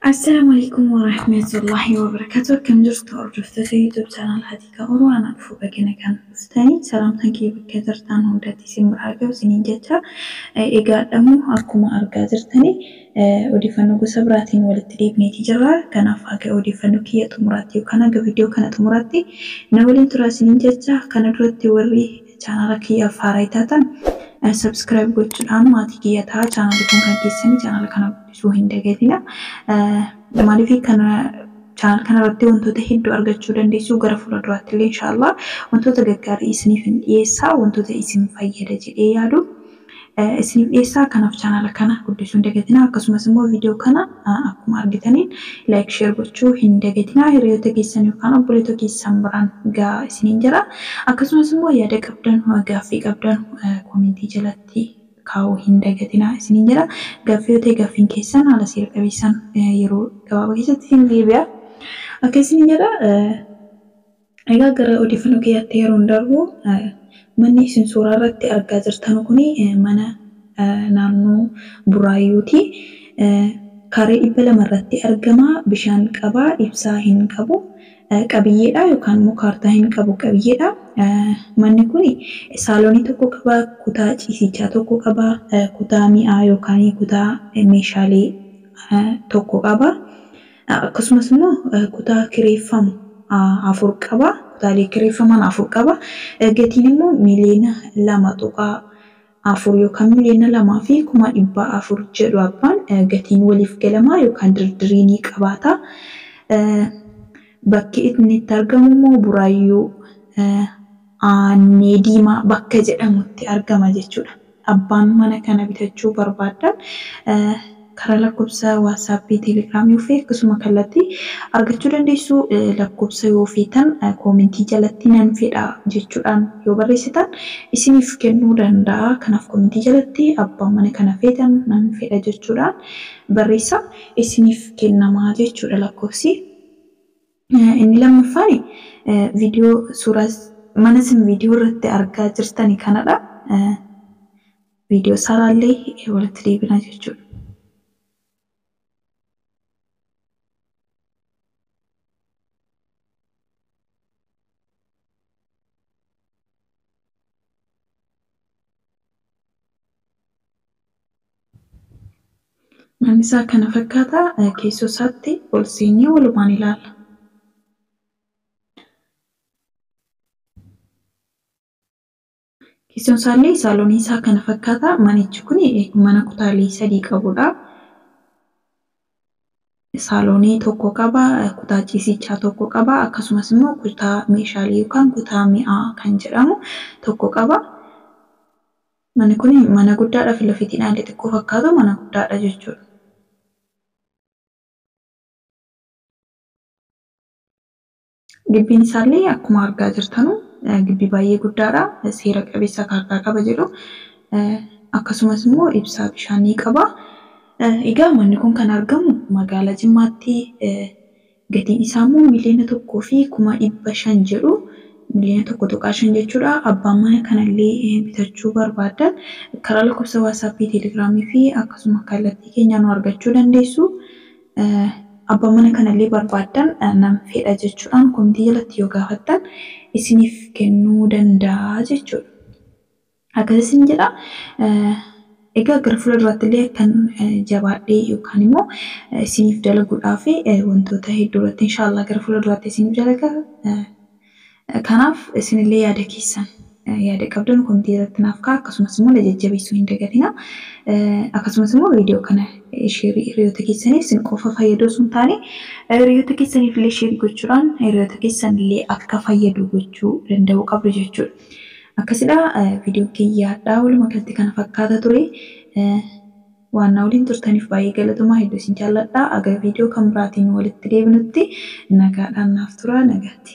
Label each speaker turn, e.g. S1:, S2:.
S1: Assalaamu alaikum warahmatullahi wabarakatuh. Akkam jirtu hordoftoota YouTube channel Hatikaa Oromoo? Anaa dhufu bagana kan dhuftanii salaamtaan kiyya bakka jirtan hundatti isin biraa gahu isiniin jecha. Egaa dhamuu akkuma argaa jirtanii odeeffannoo gosa biraatiin walitti deebineeti jirra. Kanaaf haga odeeffannoo kiyya xumuraatti yookaan haga viidiyoo kana xumuraatti na waliin turaa isiniin jecha. Kana duratti warri chaanala kiyyaaf haaraa taatan subscribe gochuudhaan maatii kiyya ta'a. Chaanalli kun kan keessanii, chaanala kana guddisuu hin dagatina. Maaliif kana chaanal kana irratti wantoota hedduu argachuu dandeessu. Gara fuulduraatti illee inshaallah wantoota gaggaarii isiniif hin dhiyeessaa, wantoota isin fayyada jedhee yaadu isiniif dhiyeessaa. Kanaaf chaanala kana guddisuu hin dagatina. Akkasumas immoo viidiyoo kana akkuma argitaniin like, share gochuu hin dagatina. Hiriyoota keessan yookaan obboleetota keessan biraan gaa isiniin jira. Akkasumas immoo yaada qabdan, gaaffii qabdan koomentii jalatti kaa'uu hin dagatina isiniin jira. Gaaffii yoo ta'e gaaffiin keessan haala seera qabeessaan yeroo gabaabaa keessatti isin deebi'a. Akka isiniin jedha. Egaa gara odeeffannoo kiyyaatti yeroo darbu, manni isin suuraa irratti argaa jirtan kuni mana naannoo Buraayyuuti. Kaaree 200 irratti argama. Bishaan qaba, ibsaa hin qabu. Qabiyyeedha yookaan immoo kaartaa hin qabu, qabiyyeedha. Manni kun saalonii tokko qaba, kutaa ciisichaa tokko qaba, kutaa mi'aa yookaan kutaa meeshaalee tokko qaba. Akkasumas immoo kutaa kireeffamu 4 qaba. Kutaalee kireeffaman 4 qaba. Gatiin immoo 2.4 miliyoona yookaan 2,400,000 jedhu abbaan. Gatiin waliif galamaa yookaan dirdirii ni qabaata. Bakki inni itti argamu immoo Buraayyuu Aannee Diimaa bakka jedhamutti argama jechuudha. Abbaan mana kana bitachuu barbaadan karaa lakkoofsa WhatsAppii, Telegramii fi akkasuma kallattii argachuu dandeessu. Lakkoofsa yoo feetan koomentii jalatti nan fedha jechuudhaan yoo barreessitan isiniif kennuu danda'a. Kanaaf koomentii jalatti abbaan mana kana feetan nan fedha jechuudhaan barreessa, isiniif kennamaa jechuudha lakkoofsi. Inni lammaffaan viidiyoo suuraa mana isin viidiyoo irratti argaa jirtani kanadha. Viidiyoo isaallee walitti deebina jechuudha. Manni isaa kana fakkaata. Keessoo isaatti ol seennee walumaan ilaalla. Keessoon isaallee saaloonii isaa kana fakkaata. Manichi kun mana kutaalee 3 qabudha. Saaloonii tokko qaba, kutaa ciisichaa tokko qaba, akkasumas immoo kutaa meeshaalee yookaan kutaa mi'aa kan jedhamu tokko qaba. Manni kun mana guddaadha. Fi lafittiin xiqqoo fakkaatu mana guddaadha jechuudha. Gibbiin isaallee akkuma argaa jirtanu gibbii baay'ee guddaadha. Seera qabeessa kaartaa qaba jedhu. Akkasumas immoo ibsaa bishaanii qaba. Egaa manni kun kan argamu magaalaa Jimmaatti. Gatiin isaa immoo 1,500,000 jedhu. 1.5 miliyoona jechuudha. Abbaan mana kanallee bitachuu barbaadan karaa lakkoofsa WhatsAppii, Telegramii fi akkasuma kallattii keenyaan nu argachuu dandeessu. Abbaan mana kanallee barbaadan nan fedha jechuudhaan koomentii jalatti yoo gaafattan isiniif kennuu danda'a jechuudha. Akkas isin jedha. Egaa gara fuula duraatti illee kan jabaadhee yookaan immoo isiniif dalaguudhaaf wantoota hedduu irratti inshaallah gara fuula duraatti isiniif dalaga. Kanaaf isinillee yaada keessan, yaada qabdan koomentii irratti naaf ka'a. Akkasumas immoo na jajjabeessuu hin dagatina. Akkasumas immoo viidiyoo kana sheerii hiriyoota keessaniif, isin qofa fayyaduu osoo hin taane hiriyoota keessaniif illee sheerii gochuudhaan hiriyoota keessan illee akka fayyadu gochuu danda'uu qabdu jechuudha. Akkasidha, viidiyoon kiyyaadhaa walumaa galatti kana fakkaata ture. Waan na waliin turtaniif baay'ee galatoomaa, hedduu isin jaalladha. Aga viidiyoo kan biraatiin walitti deebinutti nagaadhaan naaf tura, nagaatti.